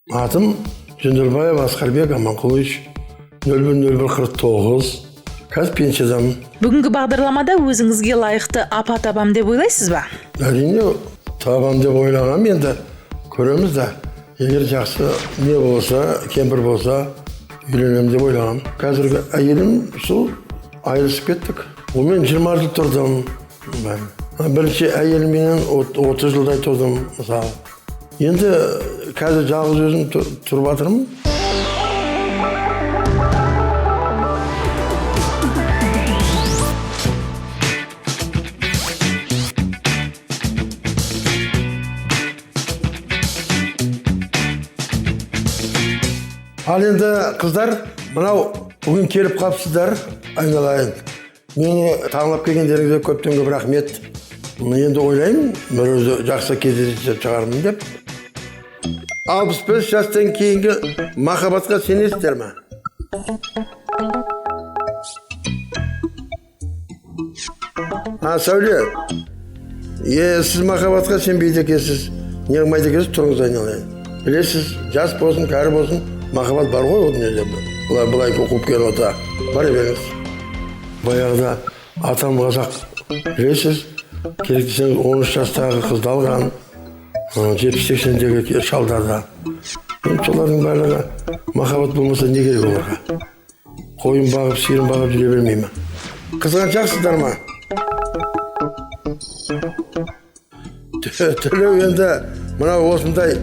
Атым Жөндөлбаев Асқарбек Аманқұлович, 01.01.49. Қазір пенсиядамын. Бүгінгі бағдарламада өзіңізге лайықты апа табам деп ойлайсыз ба? Әрине, табам деп ойлағам, енді көреміз да. Егер жақсы не болса, кемпір болса, үйленемін деп ойлағам. Қазіргі әйелім сол, айырылысып кеттік. Онымен 20 жыл тұрдым. Бірінші әйелімменен 30 жылдай тұрдым, мысалы. Енді қазір жалғыз өзім тұрып жатырмын. Ал енді, қыздар, мынау бүгін келіп қалыпсыздар, айналайын. Мені таңлап келгендеріңізге көптен көп рахмет. Енді ойлаймын, бір өзі жақсы кездесетін шығармын деп. 65 жастан кейінгі махаббатқа сенесіздер ме? А, Сәуле, сіз махаббатқа сенбейді екенсіз, не қылмайды екенсіз, тұрыңыз, айналайын. Білесіз, жас болсын, кәрі болсын, махаббат бар ғой о дүниеде. Былай былай қуып келіп отыр. Бара беріңіз. Баяғыда атам қазақ, білесіз, керек десеңіз 13 жастағы қызды алған, 70-80-дегі шалдарда. Енді солардың барлығы махаббат болмаса не керек оларға? Қойын бағып, сиырын бағып жүре бермей ме? Қызғаншақсыздар ма? Төлеу, енді мынау осындай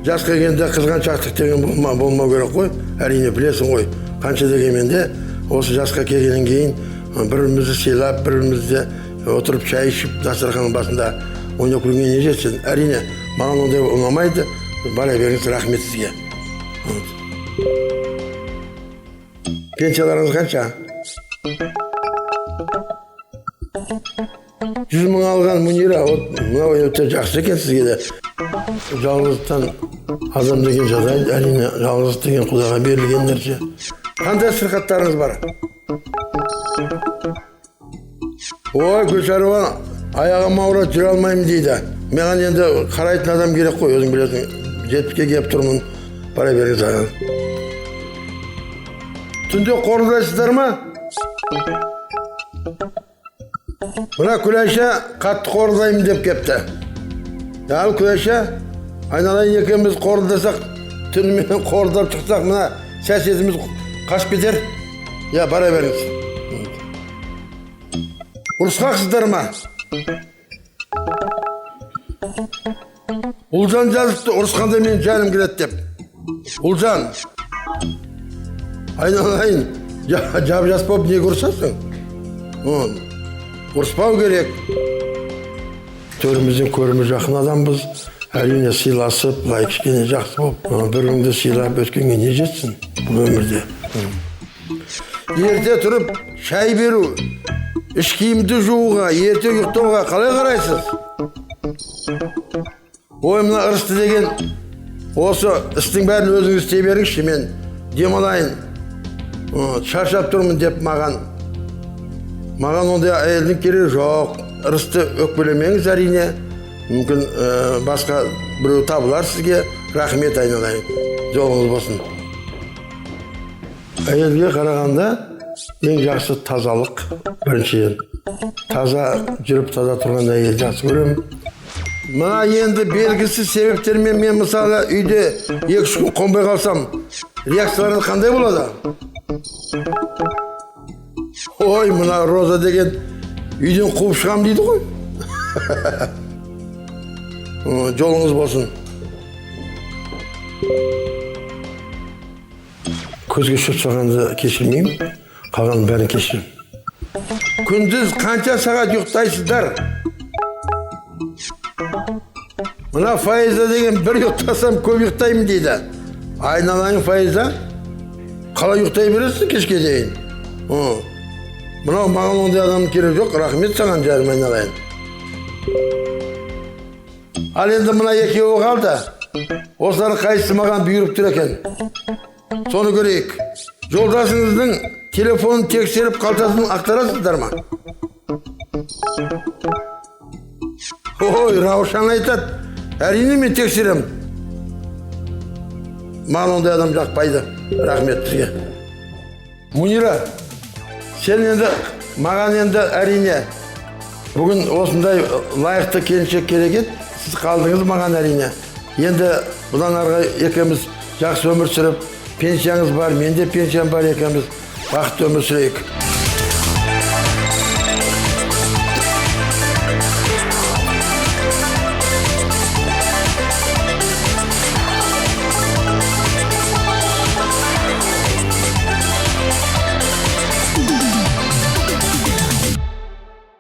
жасқа келгенде қызғаншақтық деген болмау керек қой. Әрине, білесің ғой, қанша дегенмен де осы жасқа келгеннен кейін бір бірімізді сыйлап, бір бірімізді отырып шай ішіп, дастарханның басында ойнап күлген не жетсін. Әрине, маған ондай ұнамайды. Бара беріңіз, рахмет сізге. Пенсияларыңыз қанша? 100 000 алған Мунира, вот мынау өте жақсы екен сізге де. Жалғыздықтан адам деген жазайды, әрине, жалғыздық деген Құдайға берілген нәрсе. Қандай сырқаттарыңыз бар? Ой, Гүлшарова, аяғым ауырады, жүре алмаймын дейді. Маған енді қарайтын адам керек қой, өзің білесің. 70-ке келіп тұрмын, бара беріңіз ағам. Түнде қорылдайсыздар ма? Мына Күләйша қатты қорылдаймын деп кепті. Ал Күләйша, айналайын, екеуміз қорылдасақ, түнімен қорылдап шықсақ, мына сәсетіміз қашып кетер. Я, бара беріңіз. Ұрысқақсыздар ма? Ұлжан жазыпты, ұрысқанда менің жаным келеді деп. Ұлжан, айналайын, жап жас болып неге ұрысасың? Ұрыспау керек. Төрімізден көріміз жақын адамбыз. Әрине, сыйласып, былай кішкене жақсы болып, бір біріңді сыйлап өткенге не жетсін бұл өмірде. Ерте тұрып шай беру, іш киімді жууға, ерте ұйықтауға қалай қарайсыз? Ой, мына Ырысты деген осы істің бәрін өзіңіз істей беріңізші, мен демалайын, шаршап тұрмын деп маған. Маған ондай әйелдің керегі жоқ. Ырысты өкпелемеңіз, әрине. Мүмкін, басқа біреу табылар сізге. Рахмет, айналайын. Жолыңыз болсын. Әйелге қарағанда ең жақсы тазалық біріншіден. Таза жүріп, таза тұрған әйел жақсы көремін. Мына енді белгісіз себептермен мен мысалы үйде 2-3 күн қонбай қалсам, реакцияларыңыз қандай болады? Ой, мына Роза деген үйден қуып шығамын дейді ғой. Жолыңыз болсын. Көзге шөп салғанды кешірмеймін, қалғанын бәрін кешіремін. Күндіз қанша сағат ұйықтайсыздар? Мына Файза деген бір ұйықтасам көп ұйықтаймын дейді. Айналайын Файза, қалай ұйықтай бересің кешке дейін? Мынау маған ондай адамның керегі жоқ, рахмет саған, жаным айналайын. Ал енді мына екеуі қалды. Осылардың қайсысы маған бұйырып тұр екен? Соны көрейік. Жолдасыңыздың телефонын тексеріп, қалтасын ақтарасыздар ма? Ой, Раушан айтады, әрине мен тексеремін. Маған ондай адам жақпайды. Рахмет сізге. Мунира, сен енді маған енді, әрине, бүгін осындай лайықты келіншек керек еді. Сіз қалдыңыз маған, әрине. Енді бұдан ары екеуміз жақсы өмір сүріп, пенсияңыз бар, менде пенсиям бар, екеуміз бақытты өмір сүрейік.